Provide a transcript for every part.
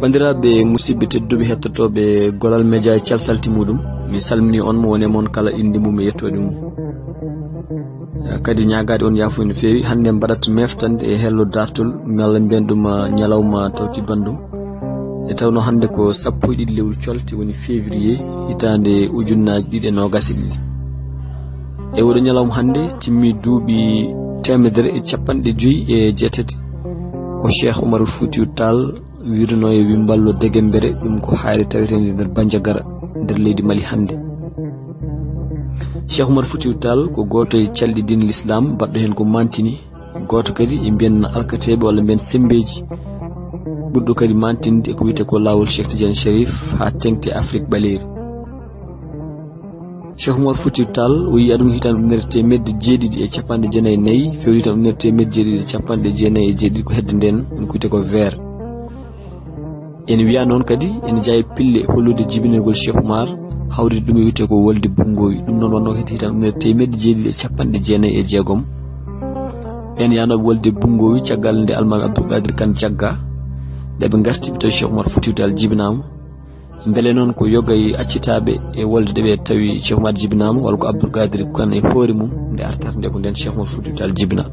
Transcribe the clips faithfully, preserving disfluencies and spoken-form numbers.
Banndiraaɓe musidɓe tedduɓe hettotooɓe Golal Media e calsalti muɗum, mi salmini on mo woni e mon kala innde mum e yettoode mum. Eh, kadi ñaagaade on yaafuya no feewi. Hannde mbaɗat meftande e hello dartol, malla mbiyen ɗum, ah, ñalawma tawti banndum. E tawno hannde ko sappo e ɗiɗi lewru colte, woni février, hitaande ujunnaaji ɗiɗi e noogaas e ɗiɗi. E oɗo ñalawma hannde timmi duuɓi teemedere e capanɗe joyi e jeetati ko Cheikh Oumar Foutiyou Tall wirnoo e wimballo Degembere, ɗum ko haayre taweteende nder Bandiagara, nder leydi Mali hannde. Cheikh Oumar Foutiyou Tall ko gooto e calɗi diine Lislaam, baɗɗo heen ko mantini, gooto kadi e mbiyen alkateeɓe walla mbiyen semmbeeji, ɓurɗo kadi mantinde e ko wiyetee ko laawol Cheikh Tidiane Chérif haa teeŋti Afrik ɓaleeri. Cheikh Oumar Foutiyou Tall o yii aduna hitaande ujunere teemedde jeeɗiɗi e capanɗe jeenayi e nayi, fewti hitaande ujunere teemedde jeeɗiɗi e capanɗe jeenayi e jeeɗiɗi ko hedde ndeen, woni ko wiyetee ko vert. Ene wiya noon kadi, ene jeyaa e pille hollude jibinegol Cheikh Oumar, hawride ɗum e wiyetee ko wolde Bunngowi. Ɗum noon wonnoo ko hedde hitaande ujunere teemedde jeeɗiɗi e capanɗe jeenayi e jeegom. Ɓeen yahnooɓe wolde Bunngowi, caggal nde Almaami Abdoul Kadir Kane jaggaa, nde ɓe ngarti, ɓe tawi Cheikh Oumar Foutiyou Tall jibinaama. Mbele noon ko yoga e accitaaɓe e wolde ɗe ɓe tawi Cheikh Oumar jibinaama, walla ko Abdoul Kadir Kane e hoore mum, nde artata nde ko ndeen Cheikh Oumar Foutiyou Tall jibinaa.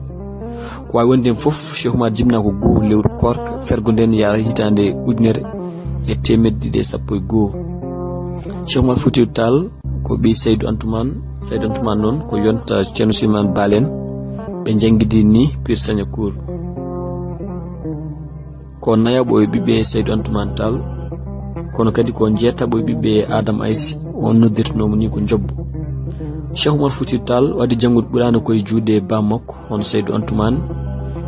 Ko waawi wonde heen fof, Cheikh Oumar jibinaa ko goo lewru koorka, fergo ndeen yaha hitaande ujunere e teemedde ɗiɗi e sappo e goo. Cheikh Oumar Foutiyou Tall ko ɓiy Saydou Antoumane. Saydou Antoumane noon ko yonta Ceerno Souleymane Baal en. Ɓe njanngidii ni Pire Sagnacourt. Ko nayaɓo e ɓiɓɓe Saydou Antoumane Tall, kono kadi ko njeetaɓo e ɓiɓɓe Adam Aysi, on noddirtenoo mo ni ko Jobbo. Cheikh Oumar Foutiyou Tall o addi janngude Quraana ko e juuɗe baa makko, hono Saydou Antoumane,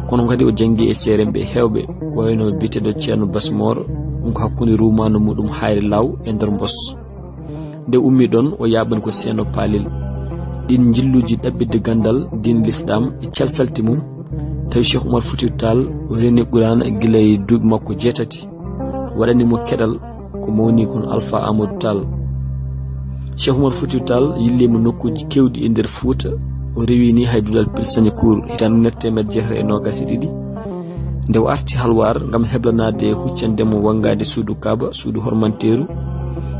kono kadi o janngi e seeremɓe heewɓe, ko wayno biyeteeɗo Ceerno Basmoor, ɗum ko hakkunde ruumaandu muɗum Haayre Laaw e nder Mbos. Nde ummii ɗoon, o yaaɓani ko Seeno Paalel. Ɗiin njilluuji ɗaɓɓitde ganndal diine Lislaam e calsalti mum, tawi Cheikh Oumar Foutiyou Tall o reeni Quraana gila e duuɓi makko jeetati, waɗani mo keɗal ko mawni kon Alpha Amadou Tall. Cheikh Oumar Foutiyou Tall yilliima nokkuuji keewɗi e nder Fuuta, o rewii ni hay duɗal Pire Sagnacourt hitaande ujunere teemedde jeetati e noogaas e ɗiɗi. Nde o arti Halwaar ngam heblanaade huccande mo wanngaade suudu Kaaba, suudu hormanteeru,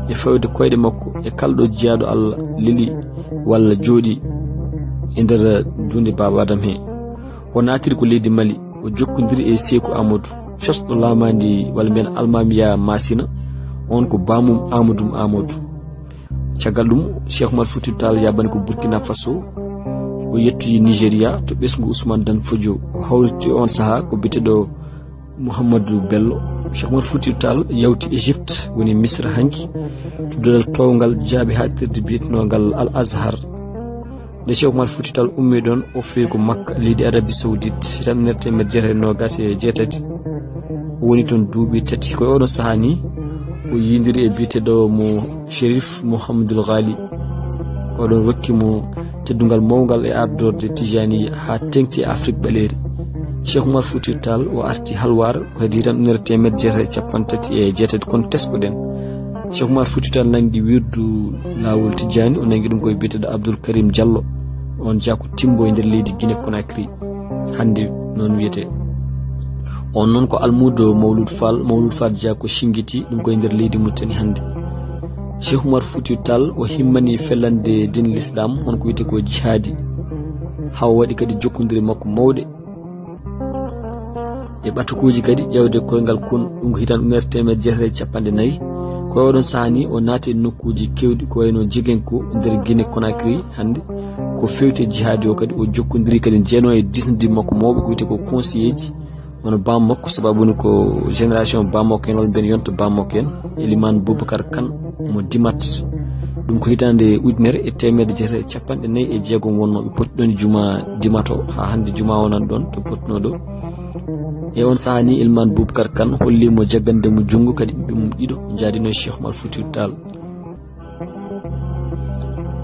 e fawde koyɗe makko e kala ɗo jiyaaɗo Allah leli walla jooɗii e nder duunde Baaba Adama he. O naatiri ko leydi Mali, o jokkondiri e Seeku Amadou, cosɗo laamaandi walla mbiyen Almaamiya Maasina, on ko baamum Amadou Amadou. Caggal ɗum, Cheikh Oumar Foutiyou Tall yaaɓani ko Burkina Faso, o yettoyi Nigéria to ɓesngu Ousmane Dan Fodio, o hawriti on sahaa ko biyeteeɗo Mouhamadou Bello. Cheikh Oumar Foutiyou Tall yawti Égypte, woni Misra hanki, to duɗal toowngal jaaɓi haaɗtirde biyetenoogal Al Azhar. Nde Cheikh Oumar Foutiyou Tall ummii ɗoon, o fewi ko Makka, leydi Arabie Saoudite, hitaande ujunere teemedde jeetati e noogaas e jeetati. O woni toon duuɓi tati. Ko e oɗon sahaa ni o yiyondiri e biyeteeɗo mo Chérif Mouhamadoul Ghali. Oɗon rokki mo teddungal mawngal e ardorde Tijaaniya haa teeŋti e Afrik ɓaleeri. Cheikh Oumar Foutiyou Tall o arti Halwaar ko heddi hitaande ujunere teemedde jeetati e capanɗe tati e jeetati, kono tesko-ɗen. Cheikh Oumar Foutiyou Tall nanngi wirdu laawol Tijaani, o nanngi ɗum ko e biyeteeɗo Abdoul Karim Diallo, on jeyaa ko Timbo e nder leydi Guinée Conakry hannde, noon wiyetee. On noon ko almuudo Mawlud Fall, Mawlud Fall jeyaa ko Singiti, ɗum ko e nder leydi Mauritanie hannde. Cheikh Oumar Foutiyou Tall o himmanii fellande diine Lislaam, hono ko wiyetee ko jihaadi, haa o waɗi kadi jokkondire makko mawɗe e ɓatukuuji kadi ƴeewde koyngal kun, ɗum ko hitaande ujunere teemedde jeetati e capanɗe nayi. Ko e oɗon sahaa ni o naati e nokkuuji keewɗi ko wayno Jigenko nder Guinée Conakry hannde. Ko feewti e jihaadi o kadi, o jokkondiri kadi, jeenoo e diisndiiɓe makko mawɓe ko wiyetee ko conseiller ji, hono baam makko, sababu woni ko génération baam makko en, walla mbiyen yonta baam makko en, Elimane Boubacar Kane mo Dimat. Ɗum ko hitaande ujunere e teemedde jeetati e capanɗe nayi e jeegom wonnoo, ɓe poti ɗoon e jumaa Dimat o, haa hannde jumaa o nan ɗoon to potnoo ɗo. E on sahaa ni, Elimane Boubacar Kane holli mo jaggande mo junngo, kadi ɓiɓɓe mum ɗiɗo njaadino e Cheikh Oumar Foutiyou Tall.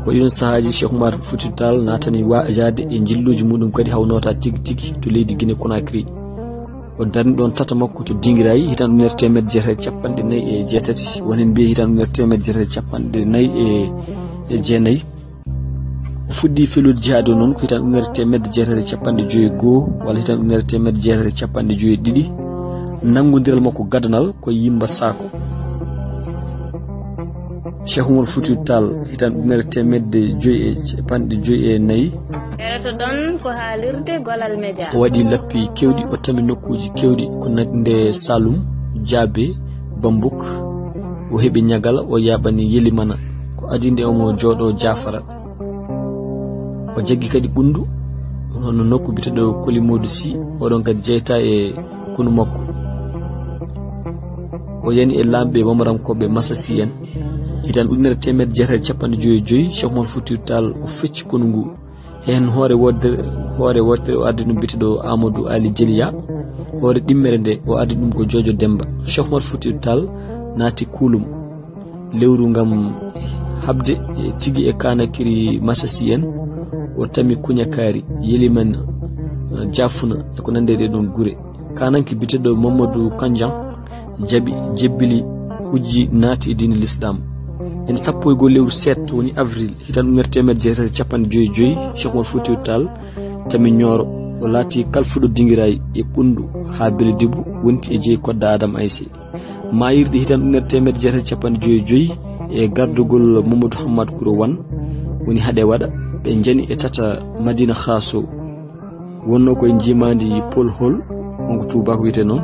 Ko ɗiɗon sahaaji Cheikh Oumar Foutiyou Tall naatani waajaade e njilluuji muɗum kadi, haw noota tigi tigi to leydi Guinée Conakry. O darni ɗoon tata makko to Dingiraay, hitaande ujunere teemedde jeetati e capanɗe nayi e jeetati, won heen mbiya hitaande ujunere teemedde jeetati e capanɗe nayi e, e jeenayi. O fuɗɗii feloore jihaadi o noon ko hitaande ujunere teemedde jeetati e capanɗe joyi e goo, walla hitaande ujunere teemedde jeetati e capanɗe joyi e ɗiɗi. Nanngondiral makko gadanal ko Yimba Saako. Cheikh Oumar Foutiyou Tall, hitaande ujunere teemedde joyi e capanɗe joyi e nayi. Heɗoto ɗon ko haalirde Golal Media. O waɗi lappi keewɗi, o tami nokkuuji keewɗi, ko nande Saloum, Diabé, Bambouk. O heɓi ñagal, o yaaɓani Yelimana. Ko adii nde omo jooɗoo Jaafara. O jaggi kadi Ɓunndu, hono nokku biyeteeɗo Koli Modou Sy, oɗon kadi jeyta e konu makko. O yani e laamɓe Mamarankooɓe Masasi en. Hitaande ujunere teemedde jeetati e capanɗe joyi e joyi, Cheikh Oumar Foutiyou Tall o fecci konu ngu. Heen hoore wootere, hoore wootere o addi ɗum biyeteeɗo Amadou Ali Djelia. Hoore ɗimmere nde o addi ɗum ko Jojo Demba. Cheikh Oumar Foutiyou Tall naati Kouloum. Lewru ngam haɓde e tigi e Kanakiri Masasi en, o tami Kuñakaari, Yelimana, eh, Jaafuna e ko nande e ɗee ɗoon gure. Kananke biyeteeɗo Mamadou Kandian jaɓi, jebbili, hujji, naati e diine Lislaam. Heen sappo e goo lewru seeɗa woni avril, hitaande ujunere teemedde jeetati e capanɗe joyi e joyi, Cheikh Oumar Foutiyou Tall tami Nioro, o laati kalfuɗo Dingiraay e Ɓunndu haa Beledibu, wonti e jeyi Kodda Adama Aysee. Maayirɗe hitaande ujunere teemedde jeetati e capanɗe joyi e joyi e gardagol Mamadou Hammad Kouro Wane woni Haɗe Waɗa, ɓe njani e tata Madina Xaaso. Wonnoo ko e njiimaandi Paul Hall, won ko tuubaako wiyetee noon.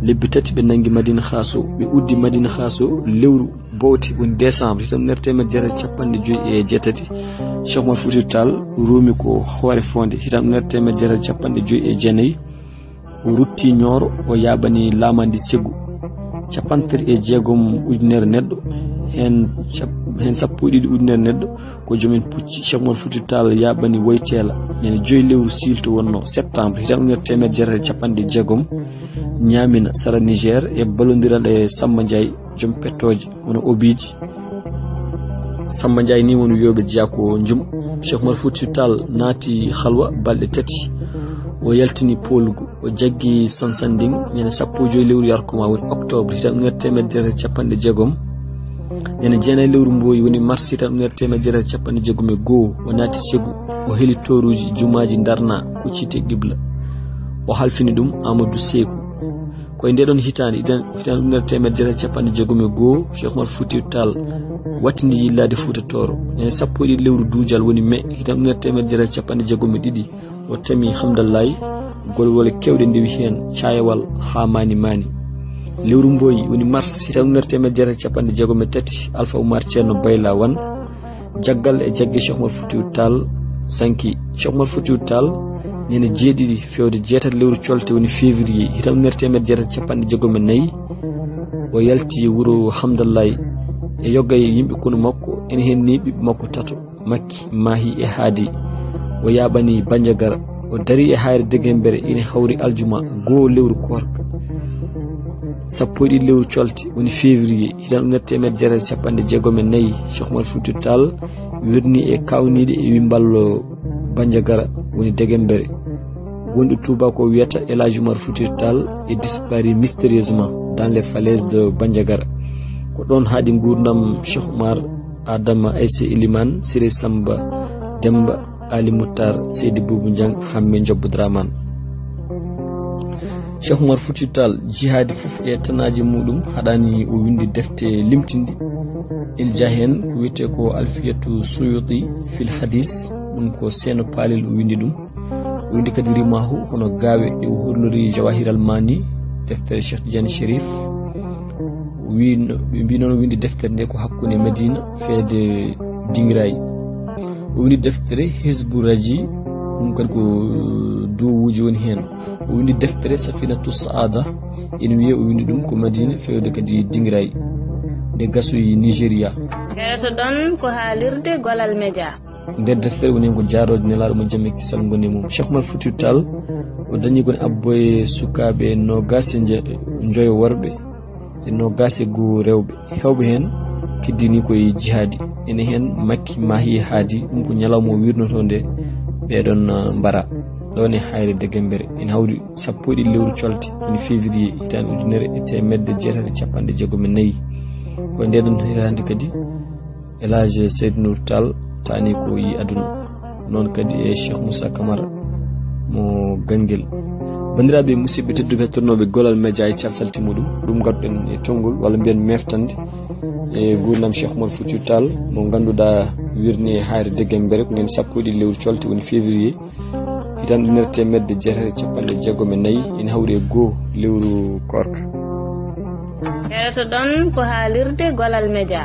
Lebbi tati ɓe nanngi Madina Xaaso, ɓe uddi Madina Xaaso lewru bowte, woni décembre, hitaande ujunere teemedde jeetati e capanɗe joyi e jeetati. Cheikh Oumar Foutiyou Tall ruumi ko Hoore Foonde, hitaande ujunere teemedde jeetati e capanɗe joyi e jeenayi. O rutti Nioro, o yaaɓani laamaandi Ségou. Capanɗe tati e jeegom ujunere neɗɗo, heen cap-, heen sappo e ɗiɗi ujunere neɗɗo ko joom en pucci. Cheikh Oumar Foutiyou Tall yaaɓani Woyteela, ñande joyi lewru siilto wonnoo, septembre, hitaande ujunere teemedde jeetati e capanɗe jeegom, Ñaamina, sara Niger, e ballondiral e Samba Ndiaye, joom pettooje, hono Obiiji. Samba Ndiaye ni woni wiyooɓe jeyaa ko Njum. Cheikh Oumar Foutiyou Tall naati halwa balɗe tati. O yaltini poolgu, o jaggi Sansanding ñande sappo e joyi lewru yarkoma, woni octobre, hitaande ujunere teemedde jeetati e capanɗe jeegom. Ñande jeenayi lewru mbooyi, woni mars, hitaande ujunere teemedde jeetati e capanɗe jeegom e goo, o naati Ségou, o heli tooruuji jumaaji Ndarna, kuccite Qibla. O halfini ɗum Amadou Sékou. Ko e ndee ɗoon hitaande, hitaande, hitaande ujunere teemedde jeetati e capanɗe jeegom e goo, Cheikh Oumar Foutiyou Tall wattini yillaade Fuuta Tooro. Ñande sappo e ɗiɗi lewru duujal, woni mai, hitaande ujunere teemedde jeetati e capanɗe jeegom e ɗiɗi, o tami Hamdallaye, golwole keewɗe ndewi heen, Caayawal haa Maani Maani. Lewru mbooyi, woni mars, hitaande ujunere teemedde jeetati e capanɗe jeegom e tati, Alpha Oumar Ceerno Bayla Wane, jaggal e jagge Cheikh Oumar Foutiyou Tall sanki. Cheikh Oumar Foutiyou Tall, ñande jeeɗiɗi feewde jeetati lewru colte, woni février, hitaande ujunere teemedde jeetati e capanɗe jeegom e nayi, o yalti wuro Hamdallaye e yoga e yimɓe konu makko, ene heen ni ɓiɓɓe makko tato, Makki, Mahi e Haadi. O yaaɓani Bandiagara. O darii e haayre Degembere, ine hawri aljuma goo lewru koorka. Sappo e ɗiɗi lewru colte, woni février, hitaande ujunere teemedde jeetati e capanɗe jeegom e nayi, Cheikh Oumar Foutiyou Tall wirni e kawniiɗe e wimballo Bandiagara, woni Degembere. Wonɗo tuubaako wiyata El Hadj Oumar Foutiyou Tall est disparu mystérieusement dans les falaises de Bandiagara. Ko ɗoon haaɗi nguurndam Cheikh Oumar, Adama Aysee Elimane, Siré Samba Demba, Ali Moutar, Seydi Boubou Ndiang, Hammé Ndiobou Dramane. Cheikh Oumar Foutiyou Tall, jihaadi fof e tanaaji muɗum, haɗaani o winndi defte limtinɗe. Ina jeyaa heen ko wiyetee ko Alfiyatu Suyuti fil Hadis, ɗum ko Seeno Paalel o winndi ɗum. O winndi kadi rimaahu hono Gaawe ɗe o horlori Jawahir al Mani, deftere Cheikh Tidiane Chérif. O wi no, ɓe mbi noon o winndi deftere nde ko hakkunde Madina feede Dingiraay. O winndi deftere Hizbu Raji, ɗum kadi ko duwawuuji woni heen. O winndi deftere Safinatu Saada, ene wiyee o winndi ɗum ko Madina feewde kadi Dingiraay, nde gasoyi Nigeria. Heɗoto ɗon ko haalirde Golal Media. Nder deftere woni heen ko jaarooje Nelaaɗo mo jam e kisal ngoni e mum. Cheikh Oumar Foutiyou Tall, o dañi ko ene abboye sukaaɓe noogaas e nje-, njoyo worɓe e noogaas e goo rewɓe. Heewɓe heen keddini ko e jihaadi. Ene heen Makki, Mahi e Haadi, ɗum ko ñalawma o wirnotoo nde ɓee ɗoon, uh, mbara. ɗon e Hayre Degembere. Ina hawri sappo e ɗiɗi lewru colte, woni février, hitaande ujunere e teemedde jeetati e capanɗe jeegom e nayi. Ko e ndee ɗon hitaande kadi El Hadj Seydou Nour Tall taani ko yi aduna. Noon kadi e Cheikh Moussa Camara mo Ganguel. Banndiraaɓe, musidɓe tedduɓe, heɗotooɓe Gollal Média e calsalti muɗum, ɗum ngadduɗen e tonngol, walla mbiyen meftande, e nguurndam Cheikh Oumar Foutiyou Tall, mo ngannduɗaa wirni e Hayre Degembere, ko ñande sappo e ɗiɗi lewru colte, woni février, hitaande ujunere teemedde jeetati e capanɗe jeegom e nayi, ina hawri e goo lewru koorka. Heɗotoɗon ko haalirde Gollal Média.